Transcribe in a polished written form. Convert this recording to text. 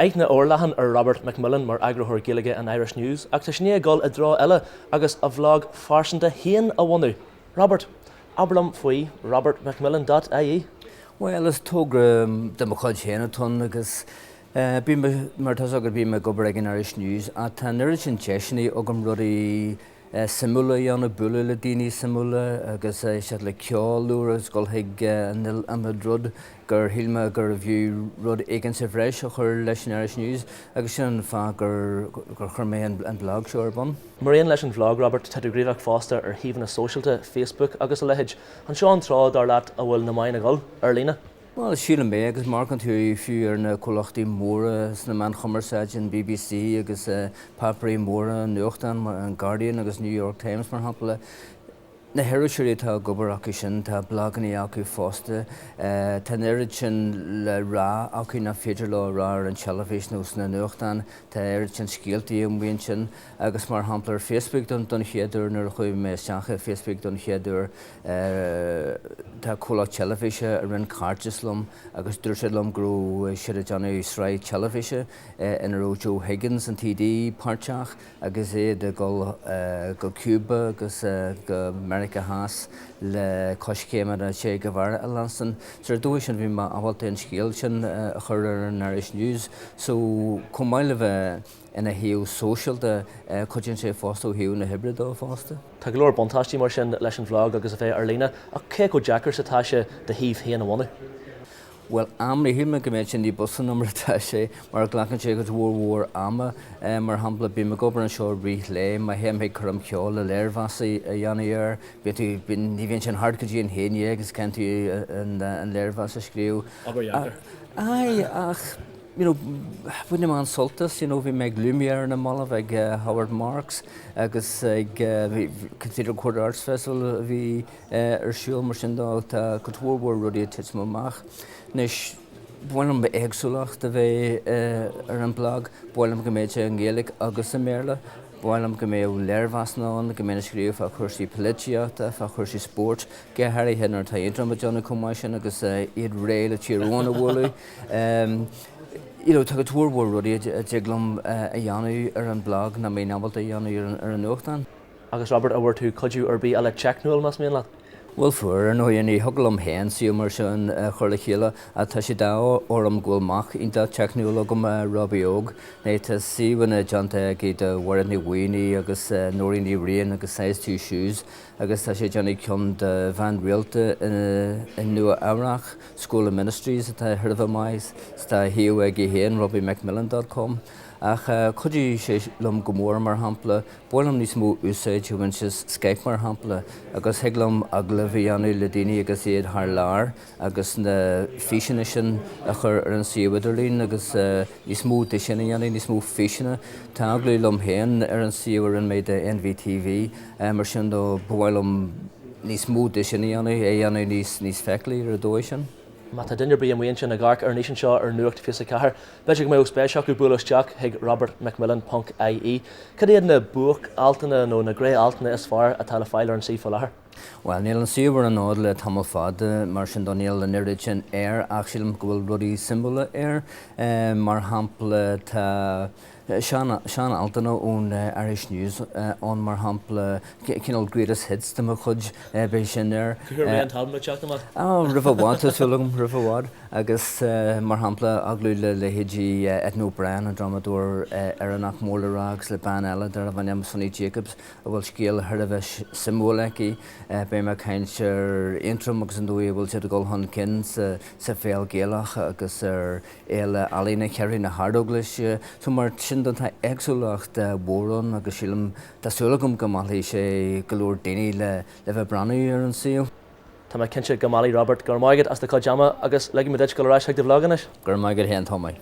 Aithne fhorleathan ar Robert McMillen mar eagarthóir Gaeilge an Irish News ach tá sé i ndiaidh dul i dtreo eile agus a bhlag phearsanta féin a bhunú. Robert, abair liom faoi robertmcmillen dot ie. Bhuel, is togra de mo chuid féin atá ann agus bím, mar tá 'fhios agat, bím ag obair ag an Irish News ach tá an oiread sin deiseanna agam rudaí suimiúla a dhéanamh, bualadh le daoine suimiúla agus éisteacht le ceol úr agus dul chuig an iliomad rud gur shíl mé gurbh fhiú rud éigin sa bhreis a chur leis an Irish News agus sin an fáth gur chuir mé an blag seo ar bun. Mar aon leis an bhlag, Robert, tá tú gníomhach fosta ar shuíomhanna sóisialta, Facebook agus a leithéid. An seo an treo, dar leat, a bhfuil na meáin ag dul, ar líne? Bhuel, sílim é, agus má amharcann tú fiú ar na comhlachtaí móra sna meáin chumarsáide, an bbc agus páipéirí móra nuachtáin mar an Guardian agus New York Times mar shampla, na hiriseoirí atá ag obair acu sin, tá blaganna acu fosta. Tá an oiread sin le rá acu nach féidir leo a rá ar an teilifís nó sna nuachtáin. Tá oiread sin scéaltaí amuigh ansin agus mar shampla ar Facebook don chéad uair, nuair a chuaigh mé isteach ar Facebook don chéad uair, Tá comhlacht teilifíse a rinne cairdeas liom agus dúirt siad liom go raibh siad ag déanamh sraith teilifíse ina raibh Joe Higgins, an TD, páirteach agus iad ag dul go Cuba agus go Meiriceá Theas le coiscéimeanna Che Guevara a leanstan. So ar dóigh sin bhí mé ábalta an scéal sin a chur ar an Irish News. So chomh maith le bheith ina shuíomh sóisialta, cuidíonn sé fosta ó thaobh na hoibre dó fosta. Tá go leor buntáistí mar sin leis an bhlag agus a bheith ar líne, ach cé chomh deacair is atá sé do shuíomh féin a bhunú? Bhuel, amanna, shíl mé go mbeadh sé ní b'fhusa ná mar atá sé, mar glacann sé cuid mhór mhór ama. Mar shampla, bím ag obair anseo i rith lae, má théim chuig coirm cheoil le léirmheas a dhéanamh air, bíonn tú, bíonn, ní bhíonn sin thart go dtí an haon dhéag agus caithfidh tú an léirmheas a scríobh. Obair dheacair. Aye, ach. you know, bhain mé an-sult as, you know, bhí mé ag Lumière ar na mallaibh ag Howard Marks agus ag Cathedral Quarter Arts Festival a bhí ar siúl mar sin de, tá cuid mhór mhór rudaí ag titim amach. Anois, ba mhaith liom éagsúlacht a bheith ar an blag, ba mhaith liom go mbeadh sé i nGaeilge agus i mBéarla. Ba mhaith liom go mbeadh léirmheasanna ann, go mbeinn ag scríobh fá chúrsaí polaitíochta, fá chúrsaí spóirt, go háirithe nuair atá Aontroim ag déanamh chomh maith sin agus iad réidh le Tír Eoghain a bhualadh. You know, tá cuid mhór mhór rudaí a dtig liom a dhéanamh ar an blag nach mbeinn ábalta a dhéanamh ar an nuachtán. Agus Robert, an bhfuair tú cuidiú ar bith eile teicniúil, más mian leat? Bhuel fuair, ar ndóigh, ní thiocfadh liom féin suíomh mar sin a chur le chéile ach tá sé d'ádh orm go bhfuil mac iontach teicniúil agam, Robbie Óg. Nó tá suíomhanna déanta aige do Mhairéad Ní Mhaonaigh agus Nóirín Ní Riain agus Size 2 Shoes agus tá sé ag déanamh ceann do bhean rialta i Nua Eabhrach, School of Ministries atá thar a bheith maith 's tá a shuíomh aige féin, robbiemcmillen dot com. Ach chuidigh sé liom go mór, mar shampla, Ba mhaith liom níos mó úsáid a bhaint as Skype mar shampla agus thig liom agallaimh a dhéanamh le daoine agus iad thar lear agus na físeanna sin a chur ar an suíomh idirlín agus níos mó de sin a dhéanamh, níos mó físeanna. Tá agallamh liom féin ar an suíomh a rinne mé do NVTV mar sin de ba mhaith liom níos mó de sin a dhéanamh, é a dhéanamh níos níos feiceálaí ar an dóigh sin. Má tá duine ar bith amuigh ansin ag amharc ar an fhíseán seo ar Nuacht 24, b'fhéidir go mbeadh spéis acu bualadh isteach chuig robertmcmillen ponc ie. Cad iad na buaic-altanna nó na gnáthaltanna is fearr atá le fáil ar an suíomh faoi láthair? Bhuel, níl an suíomh ar an fhód le tamall fada, mar sin de níl an oiread sin air ach sílim go bhfuil rudaí suimiúla air. Mar shampla, tá Sean-altanna ón Irish News ann, mar shampla, cineál greatest hits de mo chuid, beidh sin air. Cá huair a bheidh an t-albam ag teacht amach? Á, roimh i bhfad, tá súil agam, roimh i bhfad. Agus, mar shampla, agallamh le leithéidí Edna O'Brien, an drámadóir Éireannach mór le rá, agus le bean eile darbh ainm Sunny Jacobs, a bhfuil scéal thar a bheith suimiúil aici. Beidh mé ag caint ar Aontroim agus an dóigh a bhfuil siad ag dul chun cinn sa pheil Ghaelach agus ar Fhéile Ealaíne Cheathrú na hArdeaglaise. So mar sin de tá éagsúlacht mhór ann agus sílim, tá súil agam go meallfaidh sé go leor daoine le le bheith ag breathnú ar an suíomh. Tá mé cinnte go meallfaidh Robert. Go raibh maith agat as do chuid ama agus ligfidh mé duit dul ar ais chuig do bhlag anois. Go raibh maith agat féin Tomaí.